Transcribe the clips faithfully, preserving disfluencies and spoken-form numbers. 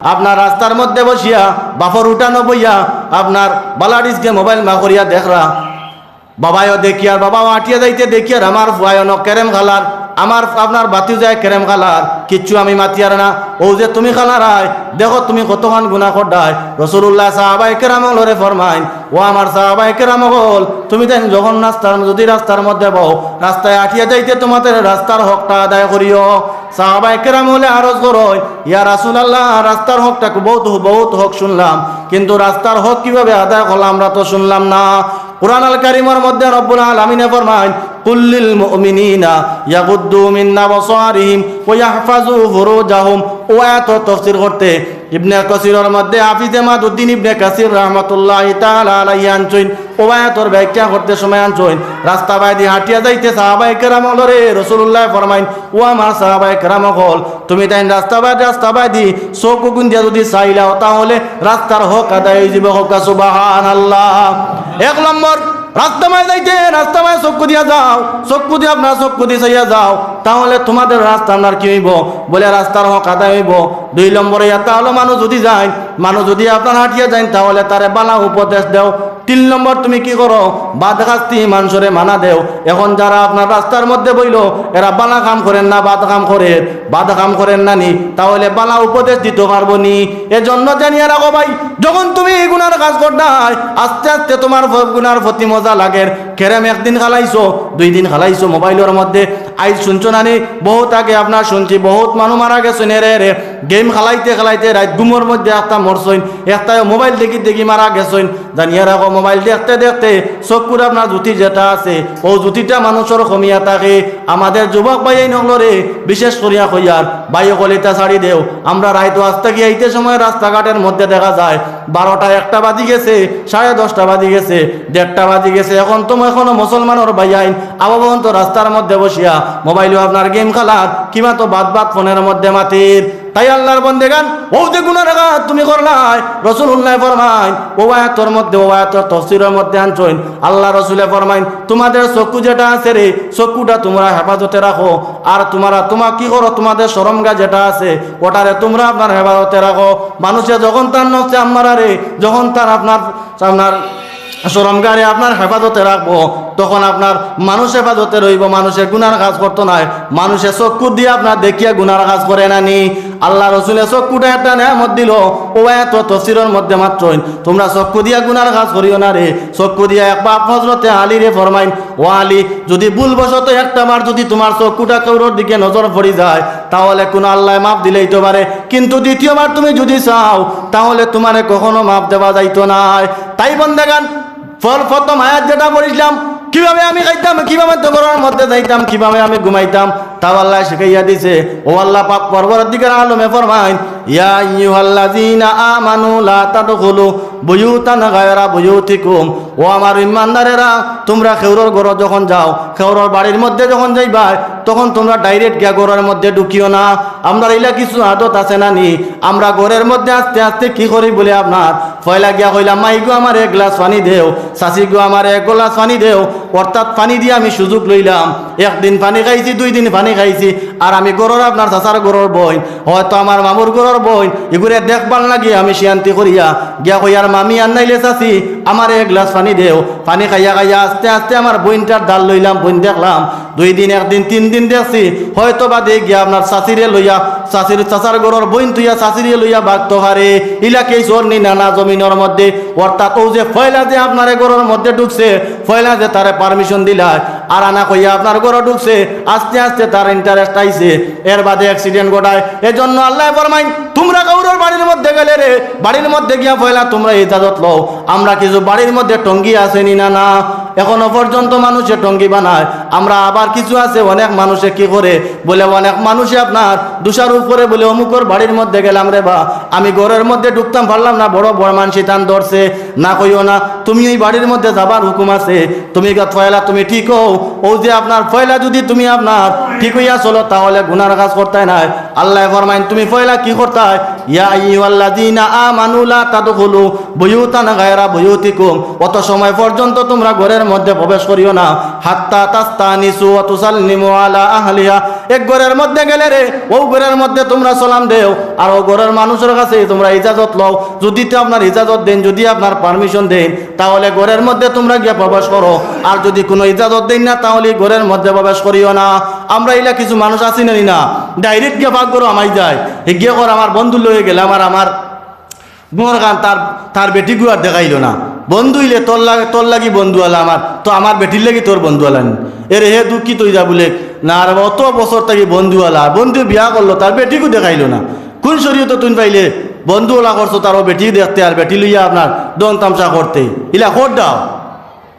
আপনার রাস্তার মধ্যে বসিয়া, বাফর উঠানো বইয়া, আপনার বালাডিসকে মোবাইল মা করিয়া দেখরা। বাবায়ও দেখিয়ার, বাবাও আটিয়া যাইতে দেখিয়ার, আমার ফুয়ায় অনো কেরেম খালার, আমার, আপনার বাতিজায় কেরেম খালার, কিচ্ছু আমি মাতিয়ার না। অউ যে তুমি খালারায়, দেখো তুমি কতখান গুনা কররায়। রাসুলুল্লায় সাহাবায়ে কেরাম অকলরে ফরমাইন, ও আমার সাহাবায়ে কেরাম অকল, তুমি তাইন যখন রাস্তার, যদি রাস্তার মধ্যে বও, রাস্তায় আটিয়া যাইতে তোমাদের রাস্তার হকটা আদায় করিও। সাহাবায়ে কেরাম অকলে আরজ করইন, ইয়া রাসুলাল্লাহ, রাস্তার হকটা খুব, বহুত, বহুত হক শুনলাম, কিন্তু রাস্তার হক কিভাবে আদায় করলা আমরা তো শুনলাম না। কুরআন আল কারীমর মধ্যে রব্বুল আলামিনে ফরমাইন, "কুল্লিল মুমিনিনা ইয়াগুদ্দু মিন আবসারিহিম ওয়া ইয়াহফাজু ফুরুজাহুম।" অউ আয়াতর তফসির করতে ইবনে কাসিরর মধ্যে হাফিজ ইমাদুদ্দিন ইবনে কাসির রহমতুল্লাহি তাআলা আলাইহি আনছইন, অউ আয়াতর ব্যাখ্যা করতে সময় আনছইন, রাস্তা বায়দি হাটিয়া যাইতে সাহাবায়ে কেরাম অকলরে রাসুলুল্লায় ফরমাইন, ও আমার সাহাবায়ে কেরাম অকল, তুমি তাইন রাস্তা বায়দি, রাস্তা বায়দি চউখ অগুন দিয়া যদি চাইলাও, তাহলে রাস্তার হক আদায় অইযিবো। কউক্কা সুবহানাল্লাহ। এক নম্বর, রাস্তা বায় যাইতে, রাস্তা বায় চউখ দিয়া যাও, চউখ দিয়া আপনার চউখ দিয়া চাইয়া যাও, তাহলে তোমাদের রাস্তা আপনার কি অইবো? বলে রাস্তার হক আদায় অইবো। দুই নম্বরে ইটা অইলো মানুষ যদি যাইন, মানুষ যদি আপনার হাটিয়া যাইন, তাহলে তারে বালা উপদেশ দেও। তিন নম্বর তুমি কি করো? বাদ খাস্তি মানষরে মানা দেও। এখন যারা আপনার রাস্তার মধ্যে বইলো, এরা বালা কাম করের না বাদ কাম করের? বাদ কাম করের না নি? তাহলে বালা উপদেশ দিতো পারবো নি? এজন্য জানিয়া রাখো ভাই, যখন তুমি ই গুনার কাজ কররায়, আস্তে আস্তে তোমার ফ-, গুনার প্রতি মজা লাগের। কেরেম একদিন খালাইছো, দুই দিন খালাইছো মোবাইলর মধ্যে, আইজ শুনছো না নি? বহুত আগে আপনার শুনছি, বহুত মানুষ মারা গেছইন এরে এরে। গেম খালাইতে খালাইতে রাইত ঘুমর মধ্যে একটা মরছইন, একটায় মোবাইল দেখি দেখি মারা গেছইন। জানিয়া রাখো, মোবাইল দেখতে দেখতে চউখর আপনার জুতি যেটা আছে, অউ জুতিটা মানষর কমিয়া থাকে। আমাদের যুবক ভাইয়াইন অকলরে বিশেষ করিয়া কইয়ার, ভাই অকল ইটা ছাড়ি দেও। আমরা রাইত ওয়াজ থাকি আইতে সময় রাস্তাঘাটর মধ্যে দেখা যায় বারোটা একটা বাজি গেছে, সাড়ে দশটা বাজি গেছে, দেড়টা বাজি গেছে। এখন তো এখনো মুসলমানর ভাইয়াইন আবো পর্যন্ত রাস্তার মধ্যে বসিয়া মোবাইলো আপনার গেম খেলার, কিবা তো বাত বাত ফোনর মধ্যে মাতির। তাই আল্লার বন্দেগান, অউ যে গুনার কাজ তুমি করলায়, রাসুলুল্লায় ফরমাইন, অউ আয়াতর মধ্যে, অউ আয়াতর তফসিরর মধ্যে আনছইন, আল্লার রাসুলে ফরমাইন, তোমাদের চউখ যেটা আছে রে, চউখটা তোমরা হেফাজতে রাখো, আর তোমরা, তোমরা কি করো, তোমাদের শরমগা যেটা আছে, ওটারে তোমরা আপনার হেফাজতে রাখো। মানুষে যখন তার নফসে আম্মারারে, যখন তার আপনার, আপনার শরমগারে আপনার হেফাজতে রাখবো, তখন আপনার মানুষ হেফাজতে রইবো, মানুষে গুনার কাজ করতো নায়, মানুষে চউখ দিয়া আপনার দেখিয়া গুনার কাজ করে না নি। আল্লার রাসুলে চউখটা একটা নিয়ামত দিলো, অউ আয়াতর তফসিরর মধ্যে মাতছইন, তোমরা চউখ দিয়া গুনার কাজ করিও না রে, চউখ দিয়া। একবার হজরতে আলীরে ফরমাইন, ও আলী, যদি ভুলবশত একটা বার যদি তোমার চউখটা কেউরর দিকে নজর পড়ি যায়, তাহলে কুনু আল্লায় মাফ দিলাইতো পারে, কিন্তু দ্বিতীয়বার তুমি যদি চাও, তাহলে তোমারে কখনো মাফ দেওয়া যাইতো নায়। তাই বন্দেগান, ফর-, প্রথম আয়াত যেটা পড়ছিলাম, কিভাবে আমি খাইতাম, কিভাবে তো ঘরর মধ্যে যাইতাম, কিভাবে আমি ঘুমাইতাম, তাও আল্লায় শিখাইয়া দিছে। অউ আল্লা পাক পরওয়ারদিগার আলমে ফরমাইন, ইয়া আইয়ুহাল্লাযীনা আমানু লা তাদখুলু বুয়ুতান গায়রা বুয়ুতিকুম। ও আমার ইমানদারেরা, তোমরা কেউরর ঘরো যখন যাও, কেউরর বাড়ির মধ্যে যখন যাইবায়, তখন তোমরা direct গিয়া ঘরর মধ্যে ঢুকিও না। আমরার ইলা কিছু আদত আছে না নি? আমরা ঘরর মধ্যে আস্তে আস্তে কি করি বলে আপনার, পয়লা গিয়া কইলাম, "মাই গো, আমারে এক গ্লাস পানি দেও, চাচি গো, আমারে এক গ্লাস পানি দেও।" অর্থাৎ পানি দিয়া আমি সুযোগ লইলাম। একদিন পানি খাইছি, দুই দিন পানি খাইছি, আর আমি ঘরর আপনার চাচার ঘরর বইন, হয়তো আমার মামুর ঘরর বইন, ইগুরে দেখবার লাগি আমি শিয়ান্তি করিয়া গিয়া কইয়ার, "মামি আর নাইলে চাচি, আমারে এক গ্লাস পানি দেও।" পানি খাইয়া খাইয়া আস্তে আস্তে আমার বইনটার ধার লইলাম, বইন দেখলাম। দুই দিন, একদিন, তিন দিন দেখছি, হয়তো বাদে গিয়া আপনার চাচিরে লইয়া, চাচির, চাচার ঘরর বইন থইয়া চাচিরে লইয়া ভাগতো পারে। ইলা কেউ চোর নি না, না জমিনর মধ্যে। অর্থাৎ অউ যে পয়লা যে আপনারে ঘরর মধ্যে ঢুকছে, পয়লা যে তারে permission দিলায়, আর আনা কইয়া আপনার ঘরো ঢুকছে, আস্তে আস্তে তার interest আইছে, এর বাদে accident ঘটায়। এজন্য আল্লায় ফরমাইন, তোমরা কাউরর বাড়ির মধ্যে গেলে রে, বাড়ির মধ্যে গিয়া পয়লা তোমরা ইজাজত লও। আমরা কিছু বাড়ির মধ্যে টঙ্গি আছে নি না, না, এখনো পর্যন্ত মানুষে টঙ্গি বানায়। আমরা আবার কিছু আছে, অনেক মানুষে কি করে, বলে অনেক মানুষে আপনার দোষারোপ করে, বলে, "অমুকর বাড়ির মধ্যে গেলাম রে বা, আমি ঘরর মধ্যে ঢুকতাম পারলাম না, বড় বড় মানষি তান ধরছে।" না কইও না, তুমি ওই বাড়ির মধ্যে যাবার হুকুম আছে, তুমি গা পয়লা তুমি ঠিক হও। অউ যে আপনার পয়লা যদি তুমি আপনার ঠিক হইয়া চলো, তাহলে গুনার কাজ করতায় নায়। আল্লায় ফরমাইন, তুমি পয়লা কি করতায়? ইয়া আইয়ুহাল্লাযীনা আমানু লা তাদখুলু বুয়ুতান গায়রা বুয়ুতিকুম। অত সময় পর্যন্ত তোমরা ঘরর মধ্যে প্রবেশ করিও না, হাত্তা তাস তানিসু ওয়া তুসাল্লিমু আলা আহলিহা। এক ঘরর মধ্যে গেলে রে, অউ ঘরর মধ্যে তুমরা সালাম দেও, আর অউ ঘরর মানুষর কাছে তুমরা ইজাজত লও। যুদি তে আপনার ইজাজত দেইন, যুদি আপনার permission দেইন, তাহলে ঘরর মধ্যে তুমরা গিয়া প্রবেশ করো। আর যুদি কুনু ইজাজত দেইন না, তাহলে ঘরর মধ্যে প্রবেশ করিও না। আমরা ইলা কিছু মানুষ আছি না নি না, direct গিয়া পাকঘরো হামাই যায়। হে গিয়া কর, আমার বন্ধুর লগে গেলাম, আর আমার ঘরখান তার, তার বেটিগু আর দেখাইলো না। বন্ধু অইলে তোর লাগ-, তোর লাগি বন্ধুআলা আমার, তো আমার বেটির লাগি তোর বন্ধুআলা নি? এরে হে দুঃখিত অইযা বুলে, না রে বা, অত বছর থাকি বন্ধুআলা, বন্ধু বিয়া করলো, তার বেটিগু দেখাইলো না। কুন শরীয়তো তুইন পাইলে বন্ধুআলা করছো, তার অউ বেটি দেখতে আর বেটি লইয়া আপনার দন তামশা করতে? ইলা খোর ডাও।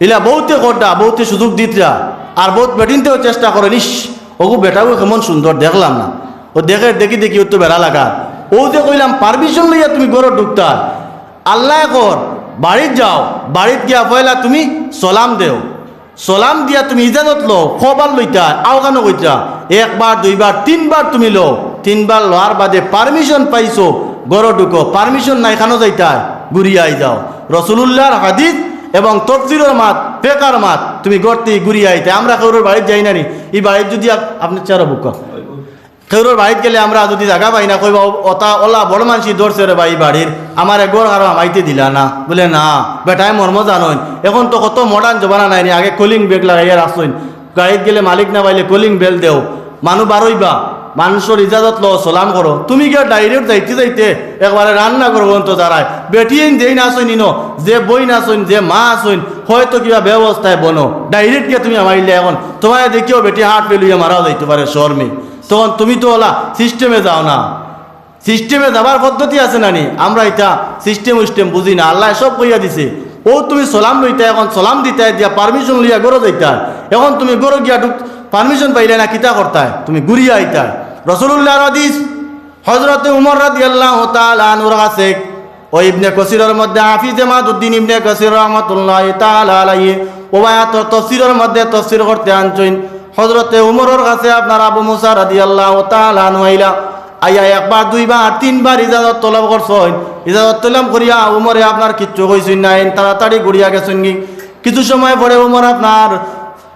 ইলা বউতে খোর ডাও, বউতে সুযোগ দিতরা, আর বউত বেটিন্তেও চেষ্টা করে, ইশ, অগু বেটাগু কেমন সুন্দর, দেখলাম না। অউ দেখে, দেখি দেখি অউ তো বেড়া লাগা। অউ যে কইলাম, permission লইয়া তুমি ঘরো ঢুকতা, আল্লায় কর, বাড়িত যাও, বাড়িত গিয়া পয়লা তুমি সালাম দেও, সালাম দিয়া তুমি ইজাজত লও, কয়বার লইতা, আউখানো কইতা, একবার, দুইবার, তিনবার তুমি লও, তিনবার লওয়ার বাদে permission পাইছো, ঘরো ঢুকো, permission নাই, খানো যাইতায়, ঘুরিয়া আই যাও। রসুলুল্লাহর হাদিস এবং তফসিরর মাত, ফেকার মাত, তুমি ঘরতে ঘুরিয়া আইতায়। আমরা কেউরর বাড়িত যাই না নি, ই বাড়িত যুদি আপ-, আপনে চেয়ারো বউক্কা। কেউরর বাড়িত গেলে আমরা যুদি জাগা পাই না, কইবা, "অতা অলা বড় মানষি ধরছে রে বা ই বাড়ির, আমারে ঘর কারো হামাইতে দিলা না।" বুলে, "না, বেটায় মর্ম জানইন, এখন তো কত modern জমানা নায় নি, আগে calling bell লাগাইয়া রাখছইন, বাড়িত গেলে মালিক না পাইলে calling bell দেও, মানুষ বারইবা, মানুষর ইজাজত লও, সালাম করো।" তুমি গিয়া direct যাইতে যাইতে একবারে রান্না করো অন্ত দাঁড়ায়, বেটিন যেইন আছইন ইনো, যে বইন আছইন, যে মা আছইন, হয়তো কিবা ব্যবস্থায় বনো, direct গিয়া তুমি হামাইলে এখন তুমারে দেখিও বেটি heart fail অইয়া মারাও যাইতো পারে শরমে। তখন তুমি তো অলা system-এ যাও না। System-এ যাবার পদ্ধতি আছে না নি? আমরা ইতা system উস্টেম বুঝি না, আল্লায় সব কইয়া দিছে। অউ তুমি সালাম লইতায়, এখন সালাম দিতায়, দিয়া permission লইয়া ঘরো যাইতায়। এখন তুমি ঘরো গিয়া ঢুক-, permission পাইলে না, কিতা করতায়? তুমি ঘুরিয়া আইতায়। রসুলুল্লাহর হাদিস, হযরতে উমর রাদিয়াল্লাহু তাআলা আনহুর কাছে, অউ ইবনে কাসিরর মধ্যে হাফিজ এমাদুদ্দিন ইবনে কাসির রহমতুল্লাহি তাআলা আলাইহি অউ আয়াতর তফসিরর মধ্যে তফসির করতে আনছইন। হযরতে উমরর কাছে আপনার আবু মুসা রাদিয়াল্লাহু তাআলা আনহু আইলা, আইয়া একবার, দুইবার, তিনবার ইজাজত তলব করছইন। ইজাজত তলব করিয়া উমরে আপনার কিচ্ছু কইছইন না, এইন তাড়াতাড়ি ঘুরিয়া গেছইন গি। কিছু সময় পরে উমর আপনার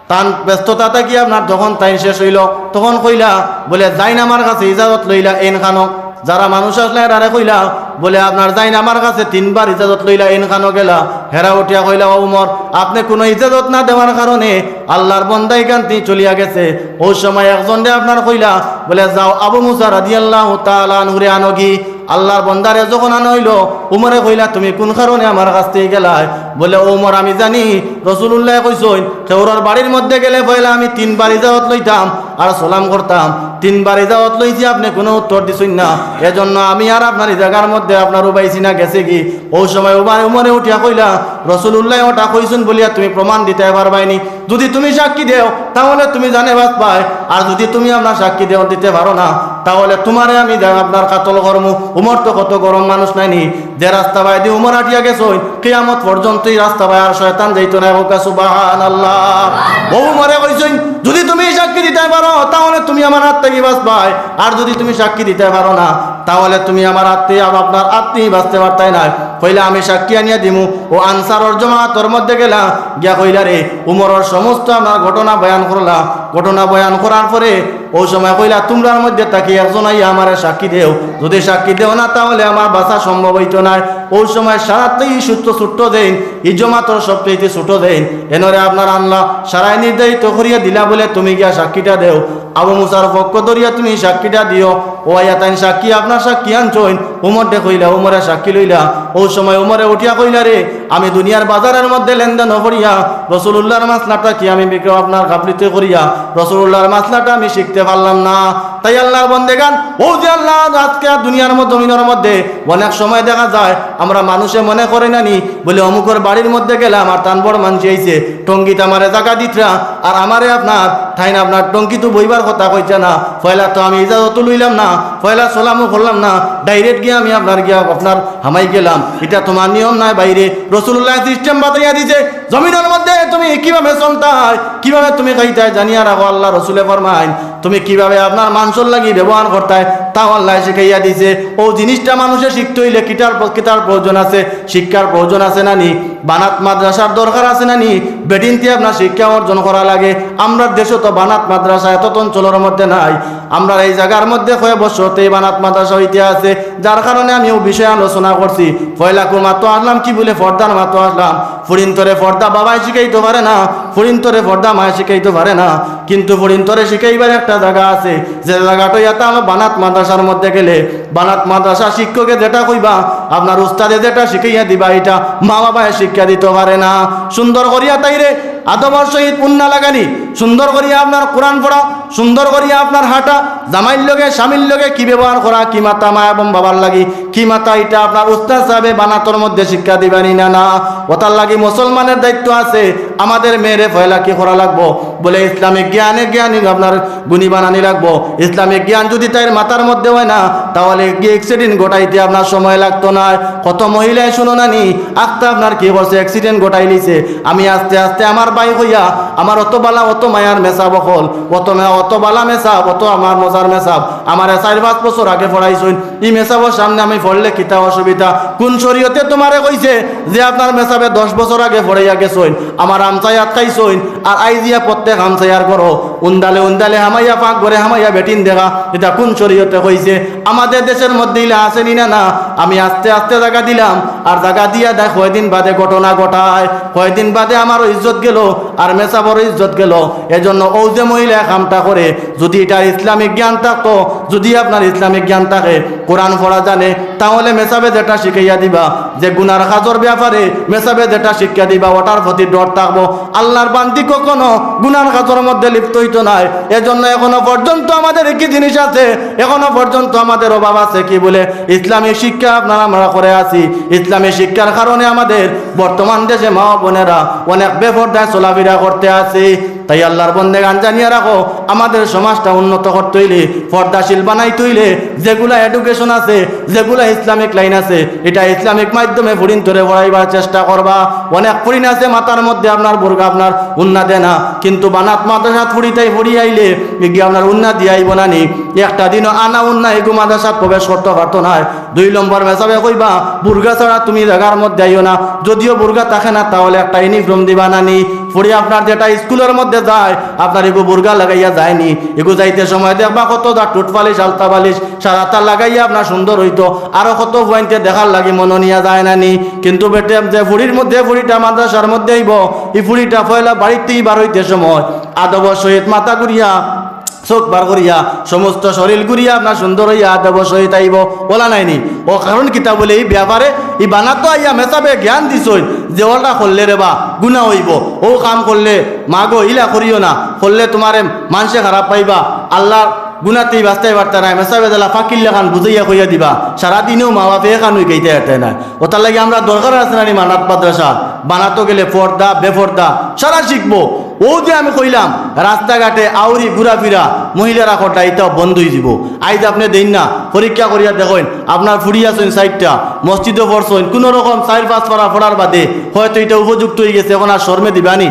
তান ব্যস্ততা থাকি আপনার যখন তাইন শেষ অইলো, তখন কইলা, বুলে, "যাইন আমার কাছে ইজাজত লইলা এইন খানো।" যারা মানুষ আছলা এরারে কইলা, বুলে, "আপনার যাইন আমার কাছে তিনবার ইজাজত লইলা এইন খানো গেলা।" হেরা উঠিয়া কইলা, "ও উমর, আপনে কুনু ইজাজত না দেওয়ার কারণে আল্লাহর বন্দা ইখান থাকি চলিয়া গেছে।" অউ সময় একজনরে আপনার কইলা, বুলে, "যাও, আবু মুসা রাদিয়াল্লাহু তাআলা আনহুরে আনো গি।" আল্লাহর বন্দারে যখন আনা অইলো, উমরে কইলা, "তুমি কুন কারণে আমার কাছ থাকি গেলায়?" বুলে, "ও উমর, আমি জানি রসুলুল্লায় কইছইন, কেউরর বাড়ির মধ্যে গেলে পয়লা আমি তিনবার ইজাজত লইতাম আর সালাম করতাম। তিনবার ইজাজত লইছি, আপনে কুনু উত্তর দিছইন না, এজন্য আমি আর আপনার ই জাগার মধ্যে আপনার উবাইছি না, গেছে গি।" অউ সময় উবাই উমরে উঠিয়া কইলা, "রসুলুল্লায় অটা কইছইন বুলিয়া তুমি প্রমাণ দিতায় পারবায় নি?" যুদি তুমি সাক্ষী দেও, তাহলে তুমি জানে বাঁচবায়। আর যুদি তুমি আপনার সাক্ষী দেও, দিতে পারো না, তাহলে তুমারে আমি যা-, আপনার কাতল করমু। উমর তো কত গরম মানুষ নায় নি, যে রাস্তা বায়দি উমর আটিয়া গেছইন, কিয়ামত পর্যন্ত ই রাস্তা বায় আর শয়তান যাইতো নায়। কউক্কা সুবহানাল্লাহ। অউ উমরে কইছইন, যুদি তুমি সাক্ষী দিতায় পারো, তাহলে তুমি আমার আত থাকি বাঁচবায়। আর যুদি তুমি সাক্ষী দিতায় পারো না, তাহলে তুমি আমার আত থাকি, আম-, আপনার আত থাকি বাঁচতে পারতায় নায়। কইলা, "আমি সাক্ষী আনিয়া দিমু।" অউ আনসারর জমাতর মধ্যে গেলা, গিয়া কইলা রে, উমরর সমস্ত আপনার ঘটনা বয়ান করলা। ঘটনা বয়ান করার পরে অউ সময় কইলা, "তুমরার মধ্যে থাকি একজন আইয়া আমারে সাক্ষী দেও, যুদি সাক্ষী দেও না, তাহলে আমার বাঁচা সম্ভব অইতো নায়।" অউ সময় সারার থাকি ছোট্ট, ছোট্ট যেইন, ই জমাতর সবচাইতে ছোট যেইন, এনরে আপনার আনলা, সারায় নির্ধারিত করিয়া দিলা বুলে, "তুমি গিয়া সাক্ষীটা দেও, আবু মুসার পক্ষ ধরিয়া তুমি সাক্ষীটা দিও।" অউ আইয়া তাইন সাক্ষী, আপনার সাক্ষী আনছইন। উমররে কইলা, উমরে সাক্ষী লইলা। অউ সময় উমরে উঠিয়া কইলা, "রে, আমি দুনিয়ার বাজারর মধ্যে লেনদেন করিয়া রসুলুল্লাহর মাসলাটা কি আমি বিক্রয় আপনার গাফলিতে করিয়া রসুলুল্লাহর মাসলাটা আমি শিখতে পারলাম না।" তাই আল্লাহর বন্দেগান, অউ যে আল্লাহ আজকে দুনিয়ার মধ্যে, জমিনর মধ্যে অনেক সময় দেখা যায় আমরা মানুষে মনে করে না নি, বুলে, "অমুকর বাড়ির মধ্যে গেলাম আর তান বড় মানষি আইছে, টঙ্গিত আমারে জাগা দিতরা, আর আমারে আপনার তাইন আপনার টঙ্গিত বইবার কথা কইতা না, পয়লা তো আমি ইজাজতও লইলাম না, পয়লা সালামও করলাম না, direct গিয়া আমি আপনার গিয়া আপনার হামাই গেলাম, ইটা তুমার নিয়ম নায় বাইরে।" রসুলুল্লায় system বাতাইয়া দিছে, জমিনর মধ্যে তুমি কিভাবে চলতায়, কিভাবে তুমি খাইতায়, জানিয়া রাখো। আল্লার রসুলে ফরমাইন, তুমি কিভাবে আপনার মানষর লাগি ব্যবহার করতায়, তাও আল্লায় শিখাইয়া দিছে। অউ জিনিসটা মানুষে শিখতে অইলে কিতার প্র-, কিতার প্রয়োজন আছে? শিক্ষার প্রয়োজন আছে না নি? বানাত মাদ্রাসার দরকার আছে না নি? বেটিন্তে আপনার শিক্ষা অর্জন করা লাগে। আমরার দেশো তো বানাত মাদ্রাসা এত তো অঞ্চলর মধ্যে নাই। আমরার এই জাগার মধ্যে কয় বছর তে বানাত মাদ্রাসা অইতে আছে, যার কারণে আমি অউ বিষয়ে আলোচনা করছি। পয়লাকু মাতো আসলাম কি বুলে পর্দার মাতো আসলাম। ফুড়িন্তরে পর্দা বাবায় শিখাইতো পারে না, ফুড়িন্তরে পর্দা মায় শিখাইতো পারে না, কিন্তু ফুড়িন্তরে শিখাইবার একটা জাগা আছে, যে জাগাটা অইয়া তা অইলো বানাত মাদ্রাসার মধ্যে গেলে, বানাত মাদ্রাসা শিক্ষকে যেটা কইবা, আপনার উস্তাদে যেটা শিখাইয়া দিবা, ইটা মা বাবায় শিক্ষা দিতো পারে না। সুন্দর করিয়া তাইরে আদবর সহিত উন্না লাগানি, সুন্দর করিয়া আপনার কোরআন পড়া, সুন্দর করিয়া আপনার হাঁটা, জামাইর লগে, স্বামীর লগে কি ব্যবহার করা, কি মাতা মা এবং বাবার লাগি, কি মাতা, ইটা আপনার উস্তাদ সাহেবে বানাতর মধ্যে শিক্ষা দিবানি না, না। অতার লাগি মুসলমানের দায়িত্ব আছে, আমাদের মেয়েরে পয়লা কি করা লাগবো? বুলে ইসলামিক জ্ঞানে জ্ঞানী আপনার গুণী বানানি লাগবো। ইসলামিক জ্ঞান যুদি তাইর মাথার মধ্যে অয় না, তাহলে গিয়া accident ঘটাইতে আপনার সময় লাগতো নায়। কত মহিলায় হুনো না নি, আখতা আপনার কি করছে, accident ঘটাইলিছে। আমি আস্তে আস্তে আমার ভাই কইয়া, আমার অত বালা, অত মায়ার মেসাব অকল, অত মা-, অত বালা মেসাব, অত আমার মজার মেসাব, আমারে চাইর পাঁচ বছর আগে পড়াইছইন। ই মেসাবর সামনে আমি পড়লে কিতা অসুবিধা? কুন শরীয়তে তুমারে কইছে যে আপনার মেসাবে দশ বছর আগে পড়াইয়া গেছইন, আমার আমচাই আটকাইছইন, আর আইজ ইয়া প্রত্যেক আমচাইয়ার ঘরো উন্দালে উন্দালে হামাইয়া, পাক ঘরে হামাইয়া বেটিন দেখা, ইটা কুন শরীয়তে কইছে? আমাদের দেশের মধ্যে ইলা আছে নি না? না। আমি আস্তে আস্তে জাগা দিলাম, আর জাগা দিয়া দেখ কয়দিন বাদে ঘটনা ঘটায়, কয়দিন বাদে আমারও ইজ্জত গেল, আর মেসাবরও ইজ্জত গেল। এজন্য অউ যে মহিলা কামটা করে, যুদি ইটার ইসলামিক জ্ঞান থাকতো, যুদি আপনার ইসলামিক জ্ঞান থাকে, কোরআন পড়া জানে, তাহলে মেসাবে যেটা শিখাইয়া দিবা, যে গুনার কাজর ব্যাপারে মেসাবে যেটা শিক্ষা দিবা, ওটার প্রতি ডর থাকবো। আল্লাহর বান্দি কখনো গুনার কাজর মধ্যে লিপ্ত অইতো নায়। এজন্য এখনো পর্যন্ত আমাদের কি জিনিস আছে, এখনো পর্যন্ত আমাদের অভাব আছে কি বুলে ইসলামী শিক্ষা আপনারা আমরা করে আছি। ইসলামী শিক্ষার কারণে আমাদের বর্তমান দেশে মা বোনেরা অনেক বেপর্দায় চলাফেরা করতে আছি। তাই আল্লাহর বন্দেগান জানিয়া রাখো, আমাদের সমাজটা উন্নত করতে অইলে, পর্দাশীল বানাইতে অইলে, যেগুলা education আছে, যেগুলা ইসলামিক line আছে, ইটা ইসলামিক মাধ্যমে ফুড়িন্তরে পড়াইবার চেষ্টা করবা। অনেক ফুড়িন আছে মাথার মধ্যে আপনার বুরকা, আপনার উন্না দেয় না, কিন্তু বানাত মাদ্রাসাত ফুড়িতাই ফুড়ি আইলে, ইগি আপনার উন্না দিয়া আইবো না নি? একটা দিনও আনা উন্না এগু মাদ্রাসাত প্রবেশ করতো পারতো নায়। দুই নম্বর মেসাবে কইবা, বুরকা ছাড়া তুমি জাগার মধ্যে আইও না, যদিও বুরকা থাকে না, তাহলে একটা uniform দিবা না নি? ফুড়ি আপনার যেটা স্কুলর মধ্যে যায়, আপনার এগু বুরকা লাগাইয়া যায় নি? এগু যাইতে সময় দেখবা কত দা টুট পালিশ, আলতা পালিশ, সারাটা লাগাইয়া আপনার সুন্দর অইতো, আরো কত ফুয়াইন্তে দেখার লাগি মনো নিয়া যায় না নি? কিন্তু বেটে যে ফুড়ির মধ্যে, ফুড়িটা মাদ্রাসার মধ্যে আইবো, ই ফুড়িটা পয়লা বাড়িত থাকি বার অইতে সময় আদবর সহিত মাথা ঘুরিয়া, চোখ বার করিয়া, সমস্ত শরীর ঘুরিয়া আপনার সুন্দর অইয়া আদবর সহিত আইবো, অলা নায় নি? অউ কারণ কিতা বুলে ই ব্যাপারে ই বানাতো আইয়া মেসাবে জ্ঞান দিছইন যে অটা করলে রেবা গুনা অইবো, অউ কাম করলে মাগো ইলা করিও না, করলে তুমারে মানষে খারাপ পাইবা, আল্লাহর গুনা থাকি বাঁচতায় পারতা নায়। মেসাবে যেলা ফাকির লাখান বুঝাইয়া কইয়া দিবা, সারাদিনেও মা বাপে এখান অই খাইতে পারতায় নায়। অটার লাগি আমরা দরকার আছে না নি বানাত মাদ্রাসা? বানাতো গেলে পর্দা, বেপর্দা সারা শিখবো। অউ যে আমি কইলাম, রাস্তাঘাটে আউরি ঘুরাফিরা, মহিলারা করতা, ইটাও বন্ধ অইযিবো। আইজ আপনে দেইন না, পরীক্ষা করিয়া দেখইন, আপনার ফুড়ি আছইন চাইরটা, মসজিদো পড়ছইন, কুনু রকম চাইর পাঁচ পারা পড়ার বাদে হয়তো ইটা উপযুক্ত অইগেছে, এখন আর শরমে দিবানি,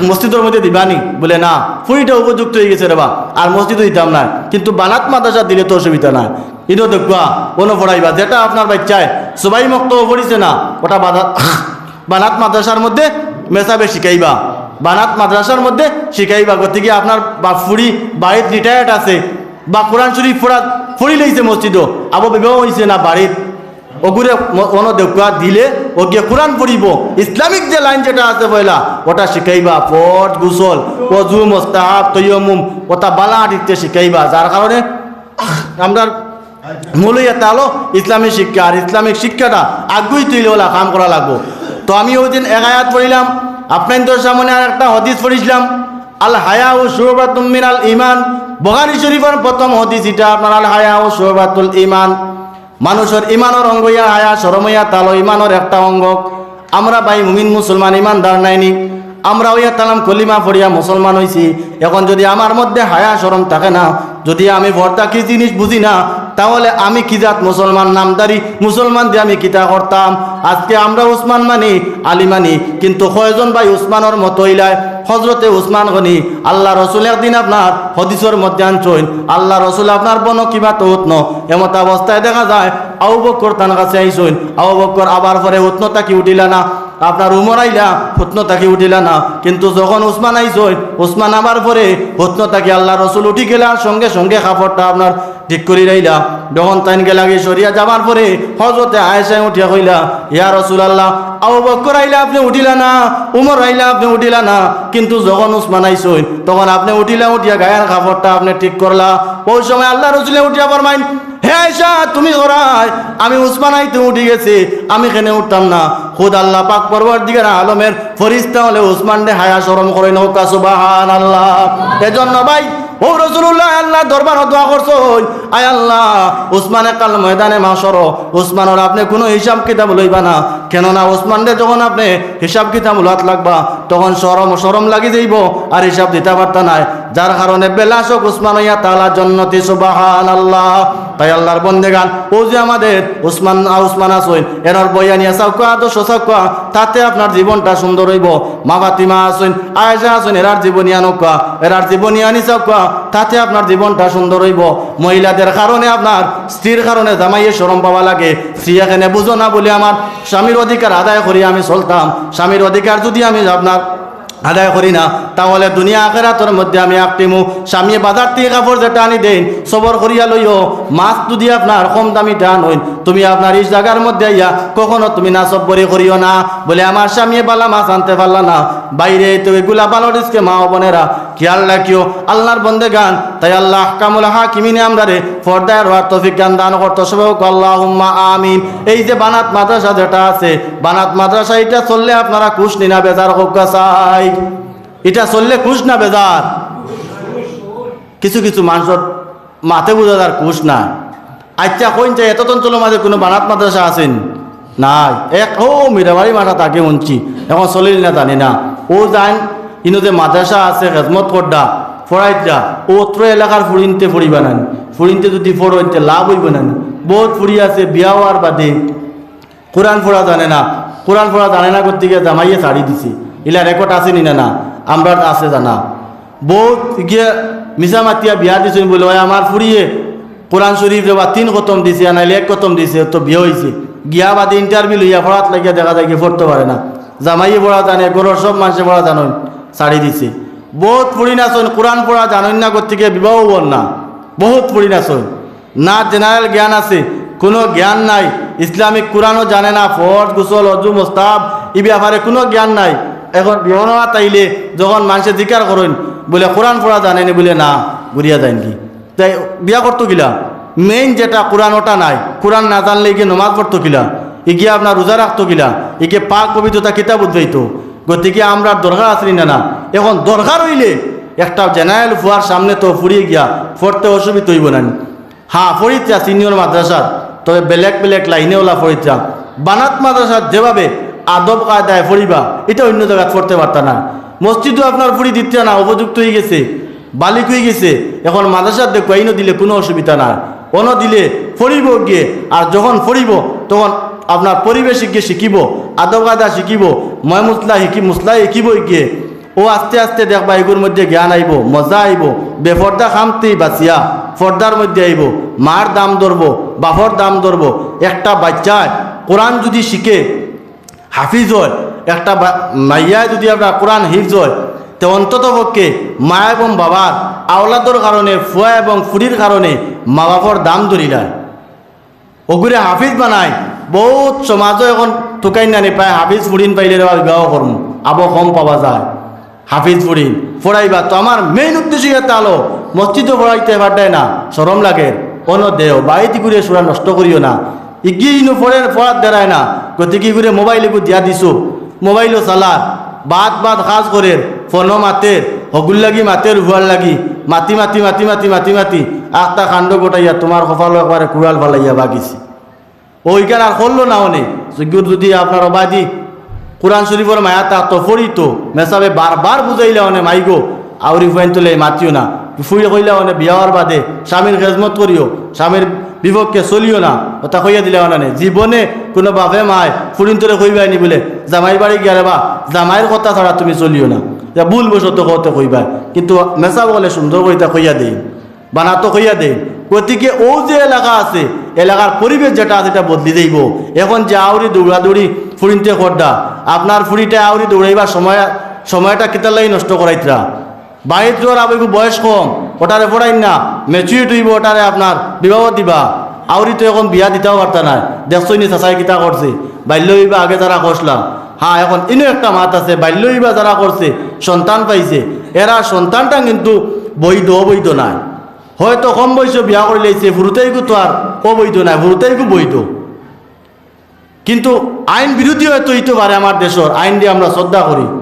মসজিদর মধ্যে দিবানি? বুলে, "না, ফুড়িটা উপযুক্ত অইগেছে রেবা, আর মসজিদো দিতাম নায়, কিন্তু বানাত মাদ্রাসাত দিলে তো অসুবিধা নায়।" ইনো দেখবা, অনো পড়াইবা, যেটা আপনার বাইচ্চায় সবাই মক্তবো পড়িছে না, অটা বানা-, বানাত মাদ্রাসার মধ্যে মেসাবে শিখাইবা, বানাত মাদ্রাসার মধ্যে শিখাইবা। গতিকে আপনার বাপ ফুড়ি বাড়িত retired আছে, বা কোরআন শরীফ পড়া, পড়িলাইছে মসজিদো, আবো বিবাহ অইছে না বাড়িত, অগুরে ম-, অনো দেখবা দিলে, অগিয়ে কোরআন পড়িবো, ইসলামিক যে line যেটা আছে পয়লা, অটা শিখাইবা, ফরজ, গোসল, অজু, মুস্তাহাব, তায়াম্মুম, অটা বালা আটিতে শিখাইবা। যার কারণে আমরার মূল ইটা অইলো ইসলামী শিক্ষা, আর ইসলামিক শিক্ষাটা আগুইতে অইলে অলা কাম করা লাগবো। তো আমি অউ দিন এক আয়াত পড়িলাম, আপনাইনতর সামনে আর একটা হাদিস পড়ছিলাম, "আল হায়াউ শুবাতুম মিনাল ঈমান।" বুখারী শরীফর প্রথম হাদিস ইটা আপনার, "আল হায়াউ শুবাতুল ঈমান।" মানুষর ইমানর অঙ্গ ইয়া হায়া, শরম ইয়া তালো ইমানর একটা অঙ্গ। আমরা ভাই মুমিন মুসলমান ইমানদার নায় নি? আমরা অইয়া তালাম কলিমা পড়িয়া মুসলমান অইছি। এখন যুদি আমার মধ্যে হায়া শরম থাকে না, যুদি আমি পর্দা কি জিনিস বুঝি না, তাহলে আমি কি জাত মুসলমান, নামধারী মুসলমান দিয়া আমি কিতা করতাম? আজকে আমরা উসমান মানি, আলী মানি, কিন্তু কয়জন ভাই উসমানর মতো অইলায়? হজরতে উসমান গনি, আল্লার রসুল একদিন আপনার হদিসর মধ্যে আনছইন, আল্লার রসুল আপনার বনকিবাত উটনো, এমত অবস্থায় দেখা যায় আবু বক্কর তান কাছে আইছইন। আবু বক্কর আবার পরে উটনো থাকি উঠিলা না, আপনার উমর আইলা উটনো থাকি উঠিলা না, কিন্তু যখন উসমান আইছইন, উসমান আবার পরে উটনো থাকি আল্লার রসুল উঠি গেলা, আর সঙ্গে সঙ্গে কাপড়টা আপনার ঠিক করি রাইলা। যখন তাইন গেলাগি সরিয়া যাবার পরে হজরতে আয়েশায় উঠিয়া কইলা, "ইয়া রাসূলুল্লাহ, আবু বক্কর আইলা আপনে উঠিলা না, উমর আইলা আপনে উঠিলা না, কিন্তু যখন উসমান আইছইন তখন আপনে উঠিলা, উঠিয়া গায়ের কাপড়টা আপনে ঠিক করলা।" অউ সময় আল্লার রসুলে উঠিয়া ফরমাইন, "হে আয়েশা, তুমি করায়, আমি উসমান আইতে উঠি গেছি, আমি কেনে উঠতাম না?" খুদ আল্লাহ পাক পরওয়ারদিগার আলমের ফিরিস্তা অকলে উসমানরে হায়া শরম করইন না। সুবহানাল্লাহ। এজন্য ভাই, অউ রাসূলুল্লাহ আল্লার দরবারো দোয়া করছইন, "আয় আল্লাহ, উসমানে কাল ময়দানে মাশরো, উসমানর আপনে কুনু হিসাব কিতাব লইবা না, কেননা উসমানরে যখন আপনে হিসাব কিতাব লওয়াত লাগবা, তখন শরম, শরম লাগি যাইবো, আর হিসাব দিতা পারতা নায়, যার কারণে বেলাশক উসমান অইয়া তালা জন্নতি।" সুবহানাল্লাহ। তাই আল্লার বন্দেগান, অউ যে আমাদের উসমান, আ, উসমান আছইন, এনর বয়ানিয়া চাউক্কা, আদর্শ চাউক্কা, তাতে আপনার জীবনটা সুন্দর অইবো। মা ফাতিমা আছইন, আয়েশা আছইন, এরার জীবনীয়ান অউক্কা, এরার জীবনীয়ানি চাউক্কা, তাতে আপনার জীবনটা সুন্দর অইবো। মহিলাদের কারণে, আপনার স্ত্রীর কারণে জামাইয়ে শরম পাওয়া লাগে। স্ত্রী এখানে বুঝো না বলে আমার স্বামীর অধিকার আদায় করি আমি চলতাম, স্বামীর অধিকার যদি আমি আপনার আদায় করি না, তাহলে দুনিয়া আখেরাতর মধ্যে আমি আকটিমু। স্বামীয়ে বাজার থাকি কাপড় যেটা আনি দেইন, সবর করিয়া লইও। মাছ যদি আপনার কম দামিটা আনইন, তুমি আপনার ইশ জাগার মধ্যে আইয়া কখনো তুমি নাচব্বরি করিও না। বলে, "আমার স্বামীয়ে বালা মাছ আনতে পারলা না।" বাইরে তো এগুলা ভালো রিস্কে মা ও বোনেরা, খেয়াল রাখিও, আল্লার বন্দেগান। তাই আল্লাহ আহকামুল হাকিমিনে আমরারে পর্দায় রওয়ার তৌফিক দান করতো। সবাই কউক্কা, "আল্লাহুম্মা আমিন।" এই যে বানাত মাদ্রাসা যেটা আছে, বানাত মাদ্রাসা ইটা চললে আপনারা খুশ নি না বেজার? কউক্কা চাই, ইটা চললে খুশ না বেজার? কিছু কিছু মানষর মাতে বুঝা যার খুশ না। আইচ্ছা, কইন চাই, এততন চলো মাঝে কুনু বানাত মাদ্রাসা আছেনি? নাই। এক, অউ মীরাবাড়ি মাঠা তাকে হুনছি, এখন চলের না জানি না। অউ যাইন, ইনো যে মাদ্রাসা আছে, খেজমত কররা, পড়াইতরা, অউ অত্র এলাকার ফুড়িন্তে পড়িবা নানি? ফুড়িন্তে যদি পড়ইন তে লাভ অইবো নানি? বউত ফুড়ি আছে, বিয়া অওয়ার বাদে কুরআন পড়া জানে না, কুরআন পড়া জানে না করতে গিয়া জামাইয়ে ছাড়ি দিছে। ইলা রেকর্ড আছেনি না? না, আমরার আছে জানা। বউত গিয়া মিছা মাতিয়া বিয়া দিছইন বলে, "ওই আমার ফুড়িয়ে কোরআন শরীফ রেবা তিন খতম দিছে, আর নাইলে এক খতম দিছে, তো বিয়া অইছে।" গিয়া বাদে ইন্টারভিউ লইয়া পড়াত লাগিয়া দেখা যায় কি পড়তো পারে না। জামাইয়ে পড়া জানে, ঘরর সব মানষে পড়া জানইন, ছাড়ি দিছে। বউত ফুড়িন আছইন, কোরআন পড়া জানইন না করতে গিয়া বিবাহ অর না। বউত ফুড়িন আছইন। না জেনারেল জ্ঞান আছে, কুনু জ্ঞান নাই, ইসলামিক কুরআনও জানে না, ফরজ, গোসল, অজু, মুস্তাহাব, ই ব্যাপারে কুনু জ্ঞান নাই। এখন বিয়া অওয়াত আইলে যখন মানষে জিকার করইন, বলে, "কোরআন পড়া জানেনি?" বলে, "না।" ঘুরিয়া যাইন গি। তাই বিয়া করতো কিলা? মেইন যেটা কুরআন, ওটা নাই। কুরআন না জানলে ইগে নমাজ পড়তো কিলা? ইগে আপনার রোজা রাখতো কিলা? ইগে পাক পবিত্রতা কিতা বুঝাইতো? গতিকে আমরার দরকার আছেনি না? না, এখন দরকার অইলে একটা জেনারেল ফুয়ার সামনে তো ফুড়িয়ে গিয়া পড়তে অসুবিধা অইবো নানি? হ্যাঁ, পড়িত্রা সিনিয়র মাদ্রাসাত, তবে ব্ল্যাক ব্ল্যাক লাইনেওলা পড়িত্রা। বানাত মাদ্রাসাত যেভাবে আদব কায়দায় পড়িবা, ইটা অইন্য জাগাত পড়তে পারতা না। মসজিদও আপনার ফুড়ি দিত্রা না, উপযুক্ত অইগেছে, বালিক অইগেছে। এখন মাদ্রাসাত দেখো, ইনো দিলে কুনু অসুবিধা নাই। অনো দিলে পড়িবো গিয়ে, আর যখন পড়িবো, তখন আপনার পরিবেশ গিয়ে শিখিবো, আদব কায়দা শিখিবো, ময় মুসলা শিখি-, মুসলা শিখিবো গিয়ে। অউ আস্তে আস্তে দেখবা, ইগুর মধ্যে জ্ঞান আইবো, মজা আইবো, বেপর্দা কামতেই বাঁচিয়া পর্দার মধ্যে আইবো, মার দাম ধরবো, বাপর দাম ধরবো। একটা বাইচ্চায় কোরআন যদি শিখে, হাফিজ অয়, একটা বা-, মাইয়ায় যদি আপনার কোরআন হিফজ অয়, তে অন্তত পক্ষে মা এবং বাবার আওলাদর কারণে, ফুয়া এবং ফুড়ির কারণে মা বাপর দাম ধরিলায়। অগুরে হাফিজ বানাইন। বউত সমাজও এখন তুকাইন নানি, প্রায় হাফিজ ফুড়িন পাইলে রেবা বিবাহ করমু, আবো কম পাওয়া যায়। হাফিজ ফুড়িন পড়াইবা তো আমার মেইন উদ্দেশ্য ইটা অইলো, মসজিদও পড়াইতে পারতায় না, শরম লাগে। অনো দেও, বাড়িত ইগুরে সুরা নষ্ট করিও না। ইগিয়ে ইনো পড়ের, পড়াত দেরায় না, গতিকে ইগুরে মোবাইল ইগু দিয়া দিছো, মোবাইলও চালার, বাদ বাদ কাজ করের, ফোনও মাতের, হগুর লাগি মাতের, হুয়ার লাগি, মাতি মাতি মাতি মাতি মাতি মাতি আখতা কাণ্ড ঘটাইয়া তুমার কপালো একবারে কুড়াল ফালাইয়া বাগিছে। অউ ইখান আর করলো না অনে। যুগুর যদি আপনার অবাদি কোরআন শরীফর মায়া থাকতো, পড়িতো, মেসাবে বারবার বুঝাইলা অনে, "মাইগো, আউরি ফুয়াইন তুলে মাতিও না।" ফুড়ি কইলা অনে, "বিয়া অওয়ার বাদে স্বামীর খেজমত করিও, স্বামীর বিপক্ষে চলিও না, কথা কইয়া দিলা অনানে। জীবনে কুনু বাপে মায় ফুরিন্তরে কইবায় নি বুলে, "জামাইর বাড়ি গিয়া রে বা, জামাইর কথা ছাড়া তুমি চলিও না।" ইটা ভুলবশত কওতে কইবায়, কিন্তু মেসাব অকলে সুন্দর করি ইতা কইয়া দেইন, বানাতো কইয়া দেইন। গতিকে অউ যে এলাকা আছে, এলাকার পরিবেশ যেটা আছে, ইটা বদলি যাইবো। এখন যে আউরি দৌড়াদৌড়ি ফুরিন্তে কররা, আপনার ফুরিটায় আউরি দৌড়াইবার সময়, সময়টা কিতার লাগি নষ্ট করাইতরা? বাইশ জোর আবেগু বয়স কম, ওটারে পড়াইন না, maturity অইবো, ওটারে আপনার বিবাহ দিবা। আউরি তো এখন বিয়া দিতাও পারতা নায়। দেখছইন নি চাচায় কিতা করছে? বাল্য বিবাহ আগে যারা করছিলা, হ্যাঁ, এখন ইনো একটা মাত আছে, বাল্য বিবাহ যারা করছে, সন্তান পাইছে, এরা সন্তানটা কিন্তু বৈধ, অবৈধ নায়। হয়তো কম বয়সে বিয়া করিলাইছে, ফুরুতাইগু তো আর অবৈধ নায়, ফুরুতাইগু বৈধ। কিন্তু আইন বিরোধী হয়তো অইতো পারে, আমার দেশর আইনরে আমরা শ্রদ্ধা করি,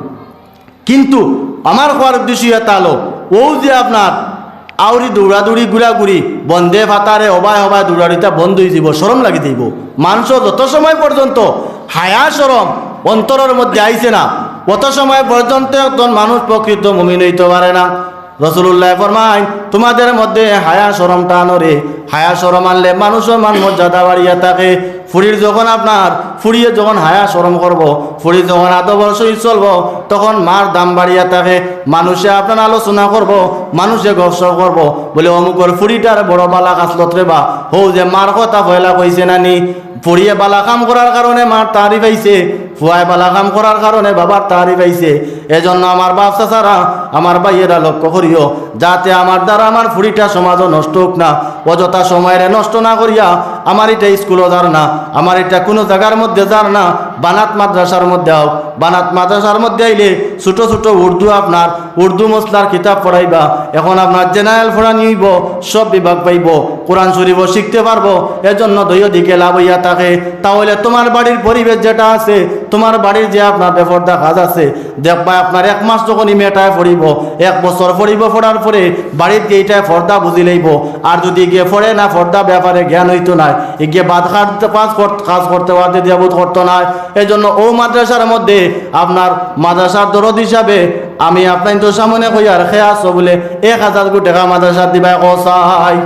কিন্তু আমার কওয়ার উদ্দেশ্য ইটা অইলো, অউ যে আপনার আউরি দৌড়াদৌড়ি, ঘুরাঘুরি, বন্দে ভাতারে হবায় হবায় দৌড়াদৌড়িটা বন্ধ অইযিবো, শরম লাগি যাইবো। মানষর যত সময় পর্যন্ত হায়া শরম অন্তরর মধ্যে আইছে না, অত সময় পর্যন্ত একজন মানুষ প্রকৃত মুমিন অইতো পারে না। রাসূলুল্লায় ফরমাইন, "তোমাদের মধ্যে হায়া শরমটা আনো রে, হায়া শরম আনলে মানুষর মান মর্যাদা বাড়িয়া থাকে।" ফুরির যখন আপনার, ফুরিয়ে যখন হায়া শরম করবো, ফুরি যখন আদবর সহিত চলবো, তখন মার দাম বাড়িয়া থাকে। মানুষে আপনার আলোচনা করবো, মানুষে গপসপ করবো, বুলে, "অমুকর ফুরিটার বড় বালা খাসলত রে বা, হউ যে মার কথা পয়লা কইছে না নি?" ফুরিয়ে বালা কাম করার কারণে মার তারিফ আইছে, ফুয়ায় বালা কাম করার কারণে বাবার তারিফ আইছে। এজন্য আমার বাপ চাচারা, আমার ভাইয়েরা লক্ষ্য করিও, যাতে আমার দ্বারা আমার ফুরিটা সমাজো নষ্ট অউক না। অযথা সময়রে নষ্ট না করিয়া আমার ইটা স্কুলো যার না, আমার ইটা কুনু জাগার মধ্যে যার না, বানাত মাদ্রাসার মধ্যে আউক। বানাত মাদ্রাসার মধ্যে আইলে ছোট ছোট উর্দু আপনার উর্দু মসলার কিতাব পড়াইবা, এখন আপনার general পড়ানি অইবো, সব বিভাগ পাইবো, কোরআন শরীফও শিখতে পারবো। এজন্য দুইও দিকে লাভ অইয়া থাকে। তাহলে তোমার বাড়ির পরিবেশ যেটা আছে, তোমার বাড়ির যে আপনার বেপর্দা কাজ আছে, দেখবা আপনার এক মাস যখন ই মেয়েটায় পড়িবো, এক বছর পড়িবো, পড়ার পরে বাড়িত গিয়া ইটায় পর্দা বুঝি লইবো। আর যদি গিয়া পড়ে না, পর্দা ব্যাপারে জ্ঞান অইতো নায়, ই গিয়া বাদ কাজ কর-, কাজ করতে পারতে দিয়া বোধ করতো নায়। এজন্য অউ মাদ্রাসার মধ্যে আপনার মাদ্রাসার দরদ হিসাবে আমি আপনাইনতর সামনে কইয়ার, কে আছো বুলে এক হাজার গু টেকা মাদ্রাসাত দিবায় কও চাই।